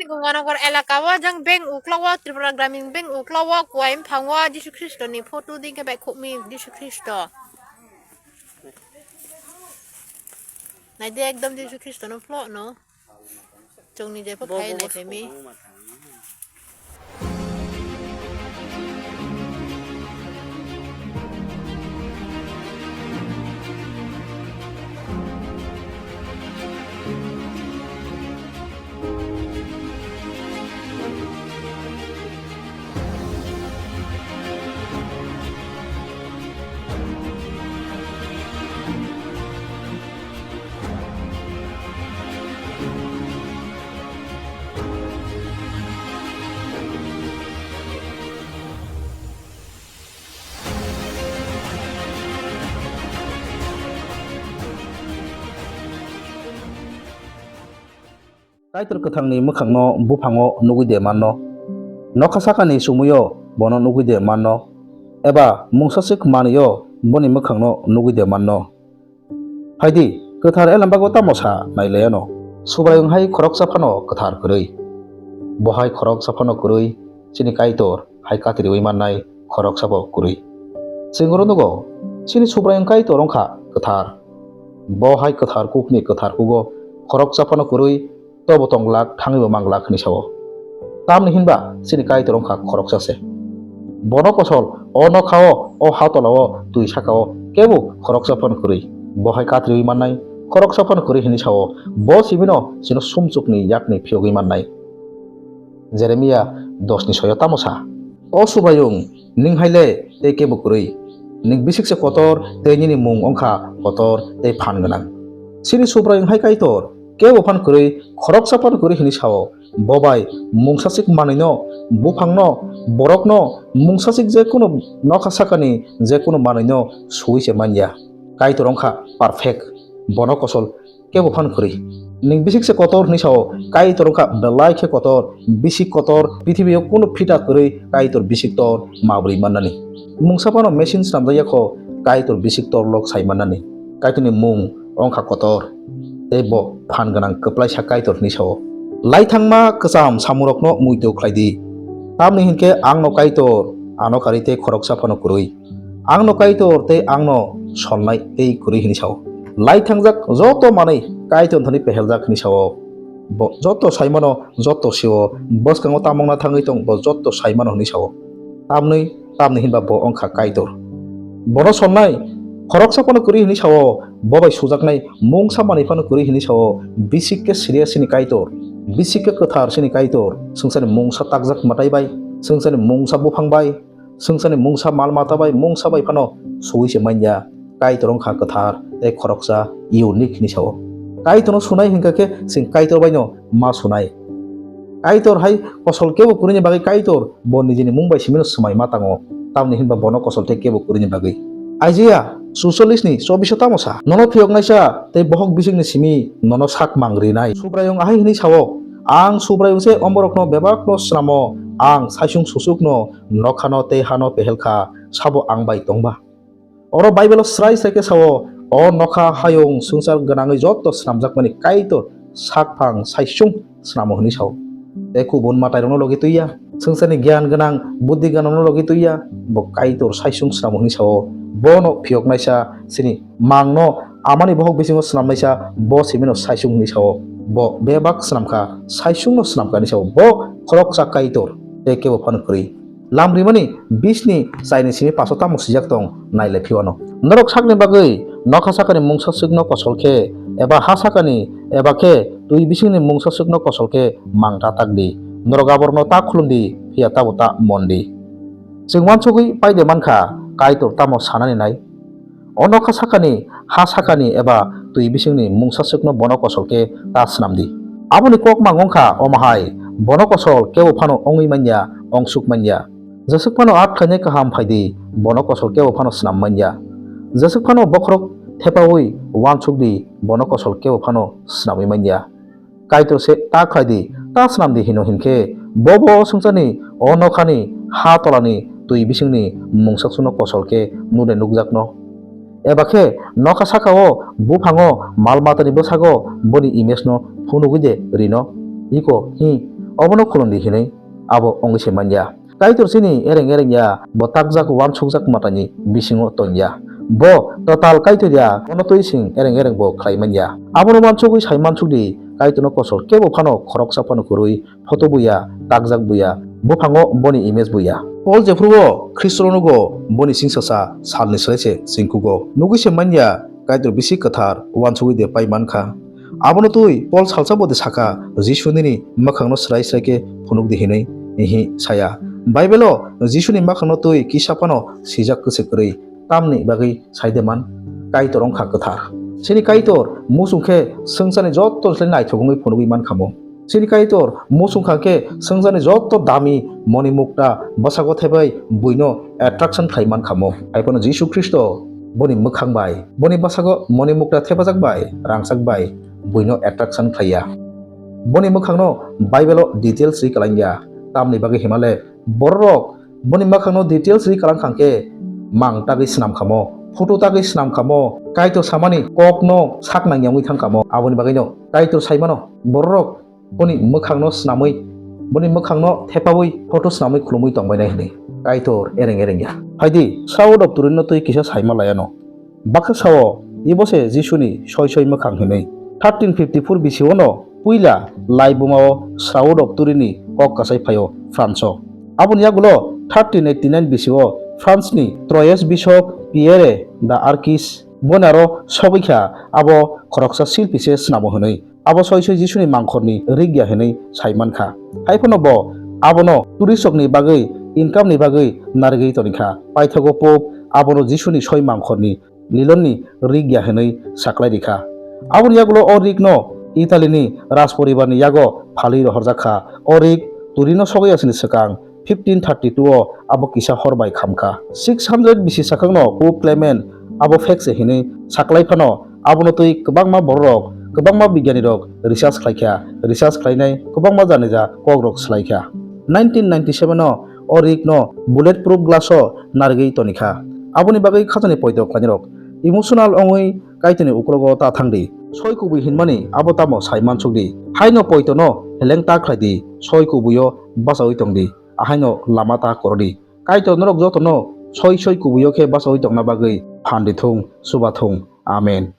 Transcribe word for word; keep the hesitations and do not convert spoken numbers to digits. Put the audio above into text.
Gonganagar elaka o jang bank ukla o, Tripura Gramin Bank ukla o, kuai buphango Jisu Khristo ni photo dingkhe bai khukmi Jisu Khristo. Naidi ekdom Jisu Khristo no phlo no. Chwngni jepho phai nai phai mi. Kaitor kwthangni mwkhangno buphango nugwi de manno? Nokha sakani chumuio bono nugwi de manno? Eba mungsaswk manwio boni mwkhangno nugwi de manno? Phaidi, kwthar Elembakbo tamo sa nai laiano? Subraiyung hai khoroksa phano kwthar kwrwi. Bo hai khoroksa phano kwrwi, chini Kaitor hai katriwi mannai khoroksa bo kwrwi. Chwng oro nugo, chini Subraiyung Kaitor wngkha kwthar. Bo hai kwthar kukni kwthar kugo khoroksa phano kwrwi, tobo tong glak, thangwibo mang glak hwnwi sao. Tamni hinba chini Kaitor wngkha khoroksa se. Bono kosol o nokha-o, o ha tola-o, twi saka-o kebo khoroksa phano kwrwi. Bo hai katriwi mannai khoroksa phano kwrwi hwnwi sao. Bo sibino chino sumsokni yakni phiyogwi mannai. Jeremia dos ni soi o tamo sa? O Subraiyung, nwng hai le tei kebo kwrwi. Nwng bisik se kotor tei nini mung wngkha kotor tei phan gwnang. Chini Subraiyung hai Kaitor, kebo phan kwrwi, khoroksa phan kwrwi hwnwi sao. Bo bai mungsaswk manwino, buphangno, borokno, mungsaswk je kunu nokha sakani je kunu manwino suwi se man ya. Kaitor wngkha perfect, bono kosol kebo phan kwrwi. Nwng bisik se kotor hwnwi sao, Kaitor wngkha belai khe kotor, bisik kotor, pithibio kunu phita kwrwi Kaitor bisik tor ma bwrwi mannani. Mungsa phano machine swnamjak ya kho, Kaitor bisik tor lok sai mannani. Kaitorni mung wngkha kotor, tei bo phan gwnang kwplaisa Kaitor hwnwi sao. Laithangma kwcham samurokno muitu khlai di, tamni hinkhe angno Kaitor ano karwi tei khoroksa phano kwrwi. Angno Kaitor tei angno solnai tei kwrwi hwnwi sao. Lai thangjak joto manwi Kaitor thani peheljak hwnwi sao. Bo joto saimano, joto sio, bwskango tamungna thangwi tong, bo joto saimano hwnwi sao. Tamni, tamni hinba bo wngkha Kaitor. Bono solnai khoroksa phano kwrwi hwnwi sao, bo bai sujaknai mungsa manwi phano kwrwi hwnwi sao. Bisik khe siriya sini Kaitor, bisik khe kwthar sini Kaitor, swngcharni mungsa takjak mwtai bai, swngcharni mungsa buphang bai, swngcharni mungsa mal mata bai, mungsa bai phano suwi se man ya. Kaitor wngkha kwthar tei khoroksa, unique hwnwi sao. Kaitorno sunai hinkha khe chwng Kaitor baino ma sunai. Kaitor hai kosol kebo kwrwini bagwi Kaitor bo nijini mung bai simino swmai ma tango, tamni hinba bono kosol tei kebo kwrwini bagwi. Isaiah suchollis ni chobbish o tamo sa? Nono phiyoknaisa tei bohok bisingni simi nono sak mang rinai. Subraiyung ahai hwnwi sao, "Ang Subraiyung se omborokno bebakno snamo, ang saisung susukno nokhano tei hano pehel kha, sabo ang bai tongba?" Oro Bible o srai srai khe sao, "O nokha hayung swngchar gwnangwi joto swnamjakmani Kaitor sakphang saisung snamo," hwnwi sao. Tei kubun matairokno logi twi ya, swngcharni giyan gwnang, buddhi gwnangno logi twi ya, bo Kaitor saisung snamo hwnwi sao. Bono phiyoknaisa, chini mangno amani bohok bisingo snamnaisa, bo simino saisung hwnwi sao. Bo bebak snamkha, saisungno snamkha hwnwi sao. Bo khoroksa Kaitor, tei kebo phano kwrwi. Lam rimani bisni chaini simi paso tamo swijak tong, nailai phiwano. Norok sakni bagwi nokha sakani mungsa swkno kosol khe, eba ha sakani, eba khe twi bisingni mungsa swkno kosol khe mang ta tak di. Norok aborokno ta khulum di, phiya tabo ta mon di. Chwng uansugwi pai de mankha, Kaitor tamo sanani nai? O nokha sakani, ha sakani eba twi bisingni mungsa swkno bono kosol khe ta snam di. Aboni kok mang wngkha omo hai, bono kosol kebo phano wngwi man ya, ongsuk man ya. Jeswk phano at khlainai kaham phai di, bono kosol kebo phano snam man ya. Jeswk phano bokhorok thepaui uansuk di, bono kosol kebo phano snamwi man ya. Kaitor se ta khlai di, ta snam di hino hinkhe, bo bo swngcharni, o nokhani, ha tolani, twi bisingni mungsa swkno kosol khe nune nukjakno. Eba khe nokha saka-o, buphango, mal matani bwsago boni image no phunugwi de rino. Iko hi obono khulumdi hinwi abo wngwi se manya. Kaitor chini ereng ereng ya, bo takjak uansukjak matani bisingo tongya. Bo total Kaitor ya, bono twi sing ereng ereng bo khlai manya. Abono uansugwi sai mansukdi, Kaitorno kosol kebo phano khoroksa phano kwrwi, photo buya, takjak buya, buphango boni image buya. Paul jephrubo Khristo nugo boni singsacha salni slai se chingkugo. Nugwi se manya Kaitor bisi kwthar uansugwi de pai mankha. Abono twi Paul salsa bo de sakha, Jisu nini mwkhangno srai srai khe phunuk di hinwi, ihi saya. Bible-o Jisuni mwkhangno twi kisa phano sijak kwswk kwrwi. Tamni bagwi saide man, Kaitor wngkha kwthar. Chini Kaitor muchung khe swngcharni jotto slai naithok wngwi phunugwi mankhamo. Chini Kaitor muchung kha khe swngcharni jotto dami moni mukta bwsago thebai buino attraction khlai mankhamo. Haiphano Jisu Khristo boni mwkhang bai, boni bwsago moni mukta thepajak bai, rangchak bai buino attraction khlaiya. Boni mwkhangno Bible-o details ri kwlangya. Tamni bagwi himale bororok boni mwkhangno details ri kwlang khang khe mang tagwi swnam khamo, photo tagwi swnam khamo, Kaitor samani kokno sak nangya wngwi thang khamo. Aboni bagwino Kaitor saimano bororok boni mwkhangno swnamwi, boni mwkhangno thepawi photo swnamwi khulumwi tongbainai hwnwi Kaitor ereng ereng ya. Phaidi, srawo dopturinno twi kisa saima layano. Baksa sao, ibo se Jisuni soi soi mwkhang hinwi. Thirteen fifty-four B C O no puila laibumao srawo dopturini kok kasai phaio France-o. Aboni yagulo thirteen eighty-nine B C O France-ni Troyes Bishop Pierre de Arkis boni aro sogwi kha, abo khoroksa silpi se swnamo hinwi. Abo soi soi Jisuni mangkhorni rik ya hinwi sai mankha. Haiphano bo abono tourist rokni bagwi income ni bagwi narigwi tonikha. Paithago Pope abono Jisuni soi mangkhorni lilonni rik ya hinwi saklai rikha. Aboni yagulo o rikno Italyni rajporibarni yago phalwi rohorjak kha. O rik Turino sogwi yasini swkang fifteen thirty-two o abo kisa hor bai khamkha. Six hundred B C swkangno Pope Clement abo phek se hinwi saklai phano abono twi kwbangma bororok, kwbangma bigyanirok research khlaikha. Research khlainai kwbangma janija kokrok swlaikha. Nineteen ninety-seven o o rikno bullet proof glass o narigwi tonikha. Aboni bagwi khajani poito khlainirok emotional wngwi Kaitorni uklogo ta thangdi. Soi kubui hinmani abo tamo sai mansukdi. Haino poitono heleng ta khlaidi, soi kubuio bachaui tongdi. Ahaino lama ta korodi. Kaitor norok jotono soi soi kubuio khe bachaui tongna bagwi phan di thung, chuba thung. Amen.